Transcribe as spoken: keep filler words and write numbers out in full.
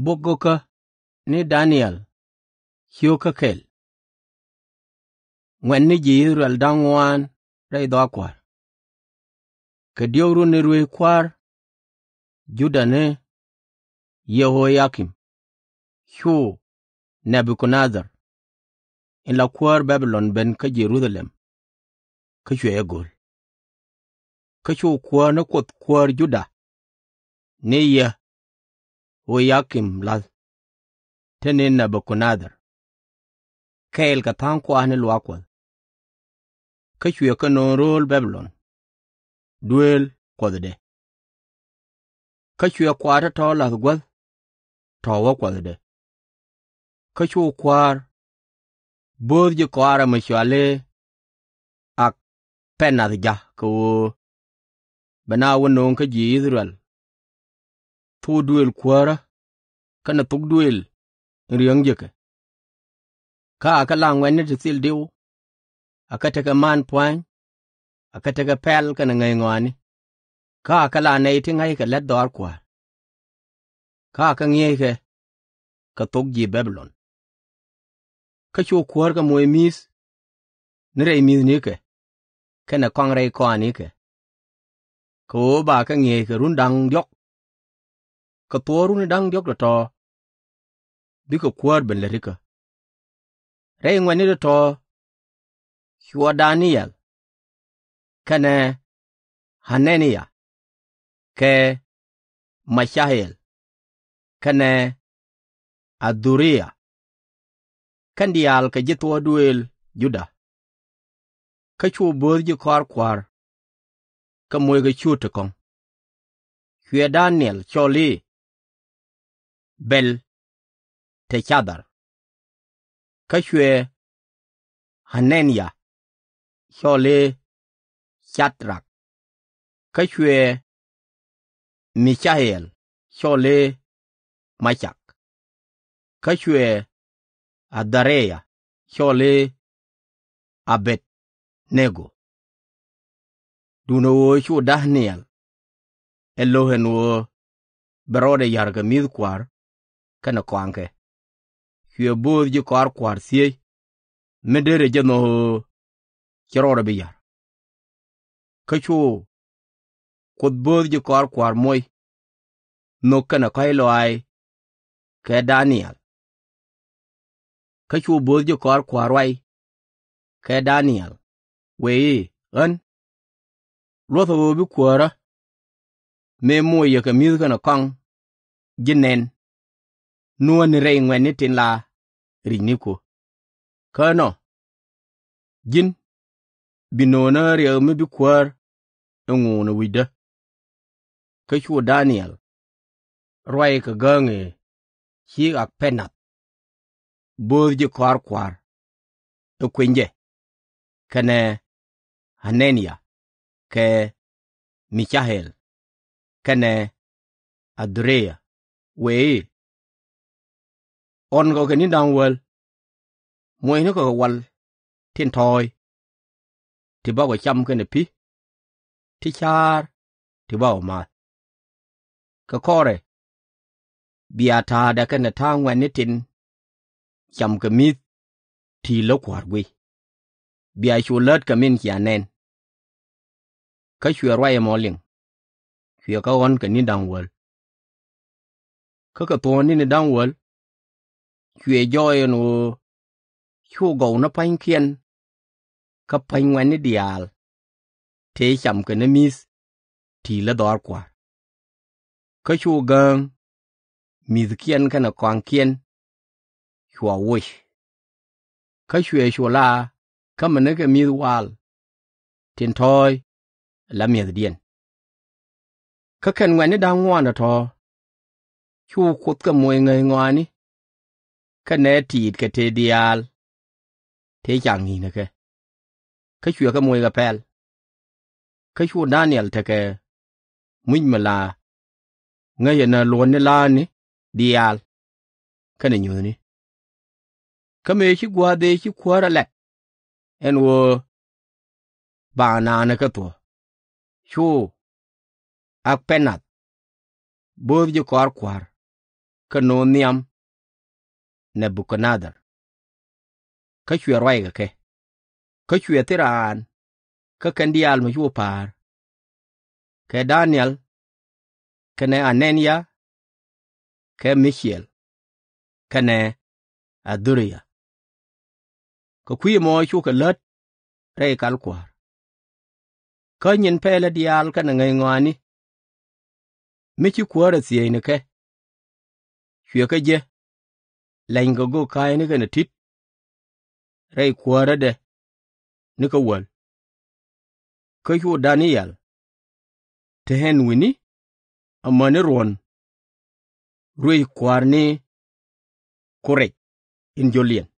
Bok go̱kä ni Daniel. Cio̱kä kɛl. Ŋuɛ̈tni ji̱ I-thɛ-rɛl da̱ŋ ŋuan rɛy dhɔaar kua̱r. Kɛ diɔ̱k runi ruëëc kua̱r Juda ni Yɛ-ɣo-ya-kim, cu Nɛ-bu-kad-nɛ-dhar in la kuäär Bɛ̈-bi-lɔn ben kä Jɛ-ru-tha-lɛm, kä cuɛ jɛ go̱l. Kä cu kuäär ni kuoth kuäär Juda ni Yɛ-ɣo-ya-kim la̱th te ni Nɛ-bu-kad-nɛ-dhar, kɛɛl kɛ tha̱a̱ŋ kua̱r ni luaak Kuɔth. Kä cuɛ kɛ nööŋ rööl Bɛ̈-bi-lɔn, duëël kuɔthdɛ. Kä cuɛ kua̱r tɔ̱tɔ̱ la̱th guäth tɔ̱ wä kuɔthdɛ. Kä cu kua̱r bo̱o̱th ji̱ kɔaarɛ mi cɔal i̱ Ak-pɛ-nath ja̱k kɛ ɣöö bɛ naath wä nööŋ kä ji̱ I-thɛ-rɛl thok duëël kuäärä kɛnɛ thok duëël in riäŋ jekɛ. Kä akɛ la ŋuɛ̈tni ti thil diw, akɛ tekɛ man pua̱ny, akɛ tekɛ pɛl kɛnɛ ŋäc ŋɔaani. Kä akɛ la nɛy ti ŋa̱ckɛ la̱t dhɔaar kua̱r. Kä akɛ ŋi̱eeckɛ kɛ thok ji̱ Bɛ̈-bi-lɔn. Kä cu kuäär kɛ moc mi̱th ni rɛy mi̱thnikɛ kɛnɛ kɔaŋ rɛy kɔaŋnikɛ, kɛ ɣöö bakɛ ŋi̱eec kɛ run da̱ŋ diɔ̱k. Kɛ thuɔ̱k runi da̱ŋ diɔ̱k tɔ̱tɔ̱ bikɛ kuäär ben lät ikä. Rɛy ŋuɛ̈tni tɔ̱tɔ̱ cuɛ Daniɛl kɛnɛ Ɣa-nɛ-ni-yaa kɛ Mi-ca-ɛl kɛnɛ A-dho-ri-yaa, kɛn diaal kɛ ji̱ thuɔ̱k duëël Juda. Kä cu bo̱o̱th ji̱ kɔaar kua̱r kɛ moc kɛ ciöt ti kɔ̱ŋ. Cuɛ Daniɛl cɔl i̱ Bɛ̈l-tɛ-ca-dhar. Kä cuɛ Ɣa-nɛ-ni-yaa cɔl i̱ Ca-drak. Kä cuɛ Mi-ca-ɛl cɔl i̱ Mɛ-cak. Kä cuɛ A-dho-ri-yaa cɔl i̱ Ä-bɛd-nego. Duundɛ ɣöö cu Daniɛl ɛ lo̱k ɛn ɣöö bɛ rɔɔdɛ ya̱r kɛ mi̱th kua̱r kɛnɛ kɔaŋkɛ, cuɛ bo̱o̱th ji̱ kɔaar kua̱r thiec mi derɛ jɛ nhɔk ɣöö /cɛ rɔɔdɛ bi ya̱r. Kä cu kuoth bo̱o̱th ji̱ kɔaar kua̱r moc, nhök kɛnɛ kɔ̱a̱c lɔaac kɛ Daniɛl. Kä cu bo̱o̱th ji̱ kɔaar kua̱r ruac kɛ Daniɛl, wëë i̱, Ɣän, luɔ̱thɛ ɣöö bi kuäärä mëë moc yɛ kɛ mi̱th kɛnɛ kɔaŋ ji̱ nɛn nuääni rɛy ŋuɛ̈tni tin la ricnikɔ. Kä ɛnɔ, ji̱n bi no̱o̱ŋä riɛk mi bi kuäär ɛŋu ni wi̱cdä. Kä cu Daniɛl ruac kɛ gääŋ ëë ci Ɣak-pɛ-nath, bo̱o̱th ji̱ kɔaar kua̱r, ɛ kuinyɛ, kɛnɛ Ɣa-nɛ-ni-yaa, kɛ Mi-ca-ɛl, kɛnɛ Ä-dho-ri-yaa, wëë i̱, Ɣɔ̱nkɔ kɛ ni̱n da̱ŋ wäl, mocnikɔ kɛ wal tin tɔ̱ɔ̱c, ti bakɔ cam kɛnɛ pi̱, ti ca̱a̱r ti bakɔ ma̱a̱th. Kɛ kɔrɛ bia ta̱a̱dɛ kɛnɛ ta̱a̱ ŋuɛ̈tni tin cam kɛ mi̱th ti̱i̱t lä kua̱r guic, bia cu lät kɛ min cia nɛn. Kä cuɛ ruac ɛmɔ liŋ, cuɛ kɛ ɣɔ̱n kɛ ni̱n da̱ŋ wäl. Kä kɛ thuɔ̱ɔ̱ŋ ni̱ni da̱ŋ wäl, cuɛ jɔɔc ɛn ɣöö cu gɔw ni pa̱nykiɛn kä pa̱ny ŋuɛ̈tni diaal tëë cam kɛ ni mi̱th ti̱i̱t lä dhɔaar kua̱r. Kä cu gääŋ mi̱thkiɛn kɛnɛ kɔaŋkiɛn cua woc. Kä cuɛ cu la kä mi ni kɛ mi̱th wal tin tɔ̱ɔ̱c la mi̱ethdiɛn. Kä kɛn ŋuɛ̈tni da̱ŋ ŋuan tɔ̱tɔ̱, cu Kuoth kɛ moc ŋäc ŋɔaani, kä nɛy ti̱i̱t kɛ tëë diaal tëë ca ŋi̱i̱c ni kɛ, kä cuɛ kɛ moc kɛ pɛl. Kä cu Daniɛl tekɛ muc mi la ŋäcɛ ni luɔ̱tni la̱a̱ni diaal kɛnɛ nyuthni. Kä mëë ci gua̱a̱th ëë ci kuäär ɛ la̱t ɛn ɣöö ba naath ni kɛ thuɔ̱k, cu Ɣak-pɛ-nath, bo̱o̱th ji̱ kɔaar kua̱r, kä no̱o̱ŋ nhiam Nɛ-bu-kad-nɛ-dhar, kä cuɛ ruac kɛ kɛ. Kä cuɛ thil raan kä kɛn diaal mi cu pa̱a̱r, kɛ Da-nɛ-yel, kɛnɛ Ɣa-na-nia, kɛ Mi-ca-el, kɛnɛ A-dho-ri-yaa. Kɛ kui̱c ɛmɔ cukɛ lät rɛy kal kua̱r. Kä nyin pɛlɛ diaal kɛnɛ ŋäc ŋɔaani mi ci kuäärä thiec ni kɛ, cuɛ kɛ jek lɛnykɛ göök ka̱a̱cni kɛnɛ ti̱t rɛy kuäärädɛ ni kä wäl. Kä cu Da-ni-yel te ɣän wi̱ni amäni ruɔ̱n ruëc Kua̱r ni Ko-rɛc in jio̱liɛn.